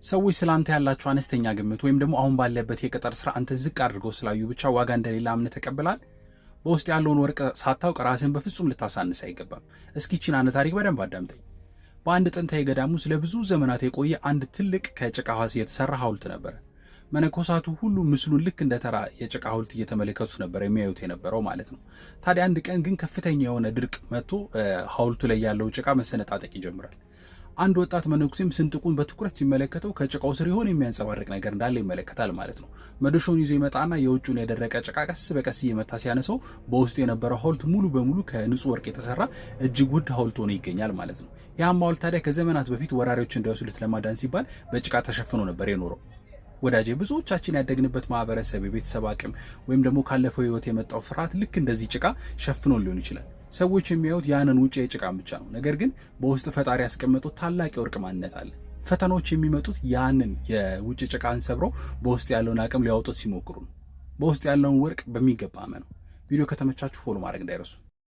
ሰዎች ስለ አንተ ያላቸው አነስተኛ ግምት ወይም ደግሞ አሁን ባለበት የቅጥር ስራ አንተ ዝቅ አድርገው ስላዩ ብቻ ዋጋ እንደሌለ አምነህ ተቀብለሃል? በውስጥ ያለውን ወርቅ ሳታውቅ ራስን በፍጹም ልታሳንስ አይገባም። እስኪ ይህችን አንድ ታሪክ በደንብ አዳምጠኝ። በአንድ ጥንታዊ ገዳም ውስጥ ለብዙ ዘመናት የቆየ አንድ ትልቅ ከጭቃ የተሰራ ሐውልት ነበር። መነኮሳቱ ሁሉ ምስሉን ልክ እንደ ተራ የጭቃ ሐውልት እየተመለከቱት ነበር የሚያዩት የነበረው ማለት ነው። ታዲያ አንድ ቀን ግን ከፍተኛ የሆነ ድርቅ መጥቶ ሐውልቱ ላይ ያለው ጭቃ መሰነጣጠቅ ይጀምራል። አንድ ወጣት መነኩሴም ስንጥቁን በትኩረት ሲመለከተው ከጭቃው ስር የሆነ የሚያንጸባርቅ ነገር እንዳለ ይመለከታል ማለት ነው። መዶሻውን ይዞ ይመጣና የውጩን የደረቀ ጭቃ ቀስ በቀስ እየመታ ሲያነሳው በውስጡ የነበረው ሐውልት ሙሉ በሙሉ ከንጹህ ወርቅ የተሰራ እጅግ ውድ ሐውልት ሆኖ ይገኛል ማለት ነው። ያም ሐውልት ታዲያ ከዘመናት በፊት ወራሪዎች እንዳይወስዱት ለማዳን ሲባል በጭቃ ተሸፍኖ ነበር የኖረው። ወዳጄ፣ ብዙዎቻችን ያደግንበት ማህበረሰብ፣ የቤተሰብ አቅም ወይም ደግሞ ካለፈው ህይወት የመጣው ፍርሃት ልክ እንደዚህ ጭቃ ሸፍኖ ሊሆን ይችላል። ሰዎች የሚያዩት ያንን ውጭ የጭቃን ብቻ ነው። ነገር ግን በውስጥ ፈጣሪ ያስቀመጡት ታላቅ የወርቅ ማንነት አለ። ፈተናዎች የሚመጡት ያንን የውጭ ጭቃን ሰብረው በውስጥ ያለውን አቅም ሊያወጡት ሲሞክሩ ነው። በውስጥ ያለውን ወርቅ በሚገባ እመነው። ቪዲዮ ከተመቻችሁ follow ማድረግ እንዳይረሱ።